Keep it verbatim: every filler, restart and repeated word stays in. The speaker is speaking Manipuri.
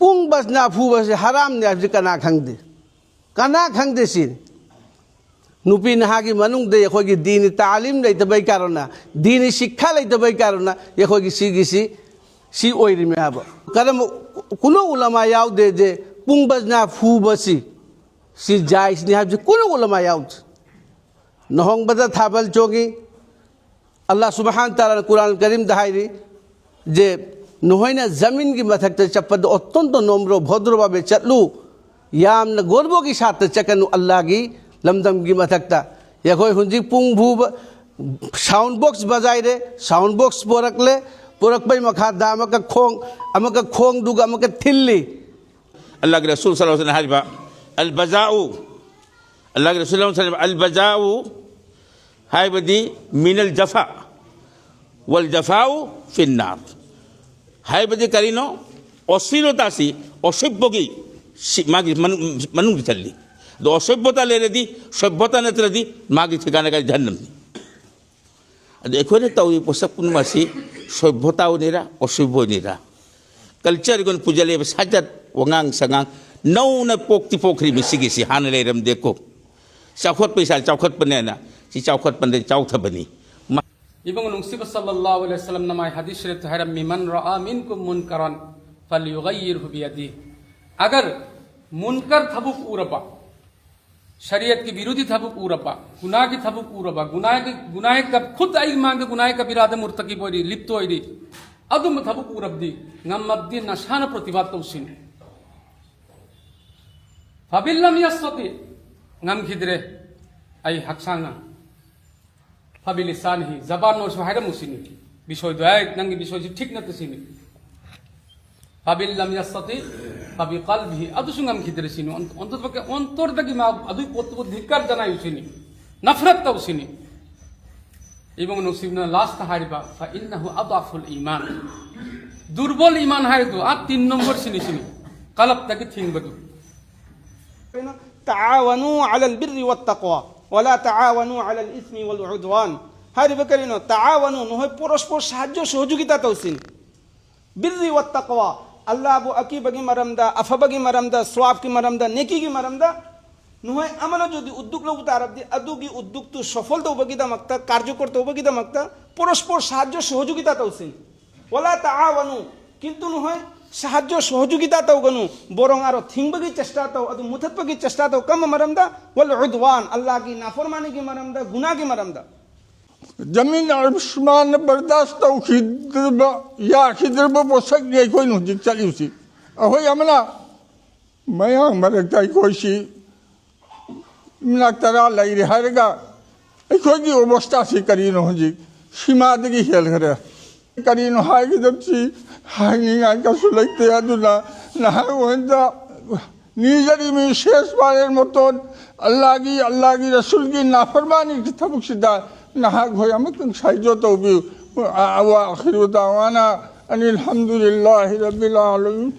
ꯄꯨꯡ ꯕꯖꯅꯥ ꯐꯨꯕꯁꯤ ꯍꯔꯥꯝꯅꯤ ꯍꯥꯏꯕꯁꯤ ꯀꯅꯥ ꯈꯪꯗꯦ? ꯀꯅꯥ ꯈꯪꯗꯦ ꯁꯤꯅꯤ? ꯅꯨꯄꯤ ꯅꯍꯥꯒꯤ ꯃꯅꯨꯡꯗ ꯑꯩꯈꯣꯏꯒꯤ ꯗꯤꯅꯤ ꯇꯥꯂꯤꯝ ꯂꯩꯇꯕꯩ ꯀꯥꯔꯣꯅ, ꯗꯤꯅꯤ ꯁꯤꯛꯈꯥ ꯂꯩꯇꯕꯩ ꯀꯥꯔꯣꯅ ꯑꯩꯈꯣꯏꯒꯤ ꯁꯤꯒꯤꯁꯤ ꯁꯤ ꯑꯣꯏꯔꯤꯃꯦ ꯍꯥꯏꯕ꯫ ꯀꯔꯝꯕ ꯀꯨꯅꯣ ꯎꯂꯃꯥ ꯌꯥꯎꯗꯦ ꯖꯦ ꯄꯨꯡ ꯕꯖꯅꯥ ꯐꯨꯕꯁꯤ ꯁꯤ ꯖꯥꯏꯖꯅꯤ ꯍꯥꯏꯕꯁꯤ ꯀꯨꯅꯣ ꯎꯂꯃꯥ ꯌꯥꯎꯗꯦ꯫ ꯅꯍꯣꯡꯕꯗ ꯊꯥꯕꯜ ꯆꯣꯡꯉꯤ꯫ ꯑꯜꯂꯥꯍ ꯁꯨꯕꯍꯥꯟ ꯇꯥꯂꯥꯅ ꯀꯨꯔꯥꯟ ꯀꯔꯤꯝꯗ ꯍꯥꯏꯔꯤ ꯖꯦ ꯅꯈꯣꯏꯅ ꯖꯃꯤꯟꯒꯤ ꯃꯊꯛꯇ ꯆꯠꯄꯗ ꯑꯣꯟꯇꯣꯟꯇꯣ ꯅꯣꯝꯕ꯭ꯔꯣ ꯚꯣꯗ꯭ꯔꯣ ꯚꯥꯕꯦ ꯆꯠꯂꯨ, ꯌꯥꯝꯅ ꯒꯣꯔꯕꯣꯒꯤ ꯁꯥꯠꯇ ꯆꯠꯀꯅꯨ ꯑꯜꯂꯥꯍꯒꯤ ꯂꯝꯗꯝꯒꯤ ꯃꯊꯛꯇ꯫ ꯑꯩꯈꯣꯏ ꯍꯧꯖꯤꯛ ꯄꯨꯡ ꯐꯨꯕ sound box ꯕꯖꯥꯏꯔꯦ, sound box ꯄꯣꯔꯛꯂꯦ, ꯄꯣꯔꯛꯄꯩ ꯃꯈꯥꯗ ꯑꯃꯨꯛꯀ ꯈꯣꯡ ꯑꯃꯨꯛꯀ ꯈꯣꯡꯗꯨꯒ ꯑꯃꯨꯛꯀ ꯊꯤꯜꯂꯤ꯫ ꯑꯜꯂꯥꯍꯒꯤ ꯔꯁꯨꯜ ꯁꯜꯂꯜꯂꯥꯍꯨ ꯑꯂꯥꯏꯍꯤ ꯋꯥꯁꯜꯂꯝꯅ ꯍꯥꯏꯔꯤꯕ ꯑꯜ ꯕꯖꯥꯎ, ꯑꯜꯂꯥꯍꯒꯤ ꯔꯁꯨꯜ ꯁꯜꯂꯜꯂꯥꯍꯨ ꯑꯂꯥꯏꯍꯤ ꯋꯥꯁꯜꯂꯝꯅ ꯑꯜ ꯕꯖꯥꯎ ꯍꯥꯏꯕꯗꯤ ꯃꯤꯅꯜ ꯖꯐꯥ, ꯋꯥꯜ ꯖꯐꯥꯎ ꯐꯤꯟꯅꯥꯔ ꯍꯥꯏꯕꯗꯤ ꯀꯔꯤꯅꯣ? ꯑꯁꯤꯔꯣꯇꯥꯁꯤ ꯑꯁꯣꯏꯕꯒꯤ ꯁꯤ ꯃꯥꯒꯤ ꯃꯅꯨꯡ ꯃꯅꯨꯡꯗ ꯆꯜꯂꯤ꯫ ꯑꯗꯣ ꯑꯁꯣꯏꯕꯇ ꯂꯩꯔꯗꯤ, ꯁꯣꯏꯕꯇ ꯅꯠꯇ꯭ꯔꯗꯤ ꯃꯥꯒꯤ ꯊꯤꯀꯥꯅ ꯀꯔꯤ? ꯖꯍꯟꯅꯝꯅꯤ꯫ ꯑꯗꯣ ꯑꯩꯈꯣꯏꯅ ꯇꯧꯔꯤꯕ ꯄꯣꯠꯁꯛ ꯄꯨꯝꯅꯃꯛ ꯑꯁꯤ ꯁꯣꯏꯕꯇ ꯑꯣꯏꯅꯤꯔꯥ ꯑꯁꯣꯏꯕ ꯑꯣꯏꯅꯤꯔꯥ? ꯀꯜꯆꯔꯒꯤ ꯑꯣꯏꯅ ꯄꯨꯖꯜꯂꯛꯏꯕ ꯁꯥꯖꯠ, ꯋꯥꯉꯥꯡ ꯁꯉꯥꯡ ꯅꯧꯅ ꯄꯣꯛꯇꯤ ꯄꯣꯛꯈ꯭ꯔꯤꯕꯅꯤ꯫ ꯁꯤꯒꯤꯁꯤ ꯍꯥꯟꯅ ꯂꯩꯔꯝꯗꯦꯀꯣ꯫ ꯆꯥꯎꯈꯠꯄ ꯏꯁꯥ ꯆꯥꯎꯈꯠꯄꯅꯦꯅ ꯁꯤ ꯆꯥꯎꯈꯠꯄꯅ ꯆꯥꯎꯊꯕꯅꯤ꯫ ꯏꯕꯨꯡ ꯅꯨꯡꯁꯤꯕ ꯁꯜꯂꯜꯂꯥꯍꯨ ꯑꯂꯥꯏꯍꯤ ꯋꯥꯁꯜꯂꯝꯅ ꯃꯥꯏ ꯍꯗꯤꯁ ꯁꯔꯤꯐꯇ ꯍꯥꯏꯔꯝꯃꯤ, "ꯃꯟ ꯔꯥꯑꯥ ꯃꯤꯟꯀꯨꯝ ꯃꯨꯟꯀꯔꯥꯟ ꯐꯜꯌꯨꯒꯥꯏꯌꯤꯔꯍꯨ ꯕꯤꯌꯥꯗꯤꯍꯤ"꯫ ꯑꯒꯔ ꯃꯨꯟꯀꯔ ꯊꯕꯛ ꯎꯔꯕ, ꯁꯔꯤꯌꯠꯀꯤ ꯕꯤꯔꯨꯗꯤ ꯊꯕꯛ ꯎꯔꯕ, ꯒꯨꯅꯥꯒꯤ ꯊꯕꯛ ꯎꯔꯕ, ꯒꯨꯅꯥꯒꯤ, ꯒꯨꯅꯥꯒꯤ ꯀꯕ-, ꯈꯨꯗ ꯑꯩꯒꯤ ꯃꯥꯡꯗ ꯒꯨꯅꯥꯒꯤ ꯀꯕꯤꯔꯥꯗ ꯃꯨꯔꯇꯀꯤꯕ ꯑꯣꯏꯔꯤ, ꯂꯤꯞꯇ ꯑꯣꯏꯔꯤ, ꯑꯗꯨꯝꯕ ꯊꯕꯛ ꯎꯔꯕꯗꯤ, ꯉꯝꯃꯕꯗꯤ ꯅꯁꯥꯅ ꯄ꯭ꯔꯣꯇꯤꯕꯥꯗ ꯇꯧꯁꯤꯅꯤ꯫ ꯐꯕꯤꯜꯂꯝ ꯌꯁꯇꯇꯤ, ꯉꯝꯈꯤꯗ꯭ꯔꯦ ꯑꯩ ꯍꯛꯆꯥꯡꯅ꯫ ꯐꯕꯤꯂꯤꯁꯥꯅꯤꯍꯤ, ꯖꯕꯥꯟꯅꯁꯨ ꯍꯥꯏꯔꯝꯃꯨ ꯁꯤꯅꯤ꯫ ꯕꯤꯁꯣꯏꯗꯣ, "ꯑꯦ, ꯅꯪꯒꯤ ꯕꯤꯁꯣꯏꯁꯤ ꯊꯤꯛ ꯅꯠꯇꯦ" ꯁꯤꯅꯤ꯫ ꯐꯕꯤꯜꯂꯝ ꯌꯁꯇꯇꯤ, ꯐꯕꯤꯀꯜꯕꯤꯍꯤ, ꯑꯗꯨꯁꯨ ꯉꯝꯈꯤꯗ꯭ꯔꯦ ꯁꯤꯅꯤ꯫ ꯑꯣꯟ-, ꯑꯣꯟꯊꯣꯛꯄ-, ꯑꯣꯟꯇꯣꯔꯗꯒꯤ ꯃꯥ ꯑꯗꯨꯒꯤ ꯄꯣꯠꯇꯨꯕꯨ ꯙꯤꯛꯀꯥꯔ ꯖꯅꯥꯏꯌꯨ ꯁꯤꯅꯤ꯫ ꯅꯐꯔꯠ ꯇꯧ ꯁꯤꯅꯤ꯫ ꯏꯕꯨꯡ ꯅꯨꯡꯁꯤꯕꯅ ꯂꯥꯁꯇ ꯍꯥꯏꯔꯤꯕ, "ꯐ ꯏꯟꯅꯍꯨ ꯑꯗꯑꯐꯨꯜ ꯏꯃꯥꯟ"꯫ ꯗꯨꯔꯕꯣꯜ ꯏꯃꯥꯟ ꯍꯥꯏꯔꯤꯗꯨ, ꯑꯥ ꯇꯤꯟ ꯅꯝꯕꯔ ꯁꯤꯅꯤ ꯁꯤꯅꯤ꯫ ꯀꯂꯞꯇꯒꯤ ꯊꯤꯡꯕꯗꯨ꯫ ꯀꯩꯅꯣ? "ꯇꯥꯋꯅꯨ ꯑꯂꯜ ꯕꯤꯔꯔꯤ ꯋꯠ ꯇꯛꯋꯥ, ꯋꯂꯥ ꯇꯥꯋꯅꯨ ꯑꯂꯜ ꯏꯁꯃꯤ ꯋꯜ ꯎꯗꯋꯥꯟ" ꯍꯥꯏꯔꯤꯕ ꯀꯔꯤꯅꯣ? "ꯇꯥꯋꯅꯨ", ꯅꯈꯣꯏ ꯄꯣꯔꯣꯁ ꯄꯣꯔꯣꯁ ꯁꯍꯥꯖ꯭ꯖꯣ ꯁꯍꯖꯣꯒꯤꯇꯥ ꯇꯧꯁꯤꯟ꯫ "ꯕꯤꯔꯔꯤ ꯋꯠ ꯇꯛꯋꯥ", ꯑꯜꯂꯥꯍꯕꯨ ꯑꯀꯤꯕꯒꯤ ꯃꯔꯝꯗ, ꯑꯐꯕꯒꯤ ꯃꯔꯝꯗ, ꯁ꯭ꯋꯥꯕꯀꯤ ꯃꯔꯝꯗ, ꯅꯦꯀꯤꯒꯤ ꯃꯔꯝꯗ ꯅꯈꯣꯏ ꯑꯃꯅ ꯖꯨꯗꯤ ꯎꯗꯨꯛ ꯂꯧꯕ ꯇꯥꯔꯕꯗꯤ, ꯑꯗꯨꯒꯤ ꯎꯗꯨꯛꯇꯨ ꯁꯐꯜ ꯇꯧꯕꯒꯤꯗꯃꯛꯇ, ꯀꯥꯔꯖꯀꯣꯔ ꯇꯧꯕꯒꯤꯗꯃꯛꯇ ꯄꯔꯁꯄꯔ ꯁꯍꯥꯖ꯭ꯖ ꯁꯍꯖꯣꯒꯤꯇꯥ ꯇꯧꯁꯤꯟ꯫ ꯋꯥꯂꯥ ꯇꯥꯑꯥꯋꯥꯅꯨ, ꯀꯤꯟꯇꯨ ꯅꯈꯣꯏ ꯁꯍꯥꯖ꯭ꯖ ꯁꯍꯖꯣꯒꯤꯇꯥ ꯇꯧꯒꯅꯨ꯫ ꯕꯣꯔꯣ ꯉꯥꯔꯣ ꯊꯤꯡꯕꯒꯤ ꯆꯦꯁꯇꯥ ꯇꯧ, ꯑꯗꯨ ꯃꯨꯊꯠꯄꯒꯤ ꯆꯦꯁꯇꯥ ꯇꯧ꯫ ꯀꯔꯝꯕ ꯃꯔꯝꯗ? ꯋꯥꯜ ꯎꯗꯋꯥꯟ, ꯑꯜꯂꯥꯍꯒꯤ ꯅꯥꯐꯔꯃꯥꯅꯤꯒꯤ ꯃꯔꯝꯗ, ꯒꯨꯅꯥꯒꯤ ꯃꯔꯝꯗ꯫ ꯖꯃꯤꯟ ꯑꯁꯃꯥꯟꯅ ꯕꯔꯗꯥꯁ ꯇꯧꯈꯤꯗ꯭ꯔꯕ, ꯌꯥꯈꯤꯗ꯭ꯔꯕ ꯄꯣꯠꯁꯛꯅꯤ ꯑꯩꯈꯣꯏꯅ ꯍꯧꯖꯤꯛ ꯆꯠꯂꯤꯕꯁꯤ꯫ ꯑꯩꯈꯣꯏ ꯑꯃꯅ ꯃꯌꯥꯝ ꯃꯔꯛꯇ ꯑꯩꯈꯣꯏꯁꯤ ꯃꯤꯅꯥꯛ ꯇꯔꯥ ꯂꯩꯔꯦ ꯍꯥꯏꯔꯒ ꯑꯩꯈꯣꯏꯒꯤ ꯑꯣꯕꯁꯊꯥꯁꯤ ꯀꯔꯤꯅꯣ ꯍꯧꯖꯤꯛ? ꯁꯤꯃꯥꯗꯒꯤ ꯍꯦꯜꯈ꯭ꯔꯦ꯫ ꯀꯔꯤꯅꯣ ꯍꯥꯏꯒꯗꯕꯁꯤ ꯍꯥꯏꯅꯤꯡꯉꯥꯏ ꯀꯩꯁꯨ ꯂꯩꯇꯦ꯫ ꯑꯗꯨꯅ ꯅꯍꯥꯛ ꯑꯣꯏꯅ ꯅꯤꯖꯔꯤꯕ ꯁꯦꯁ ꯄꯥꯂꯦꯟ ꯃꯇꯣꯟ ꯑꯜꯂꯥꯒꯤ, ꯑꯜꯂꯥꯒꯤ ꯔꯁꯨꯜꯒꯤ ꯅꯥꯐꯔꯃꯥꯅꯤꯒꯤ ꯊꯕꯛꯁꯤꯗ ꯅꯍꯥꯛ ꯍꯣꯏ ꯑꯃꯇꯪ ꯁꯥꯏꯖꯣ ꯇꯧꯕꯤꯌꯨ꯫ ꯋꯥ ꯑꯈꯤꯔꯨ ꯗꯥꯋꯥꯅ ꯑꯅꯤꯜ ꯍꯝꯗꯨꯂꯤꯜꯂꯥꯍꯤ ꯔꯕꯤꯜ ꯑꯥꯂꯃꯤꯟ꯫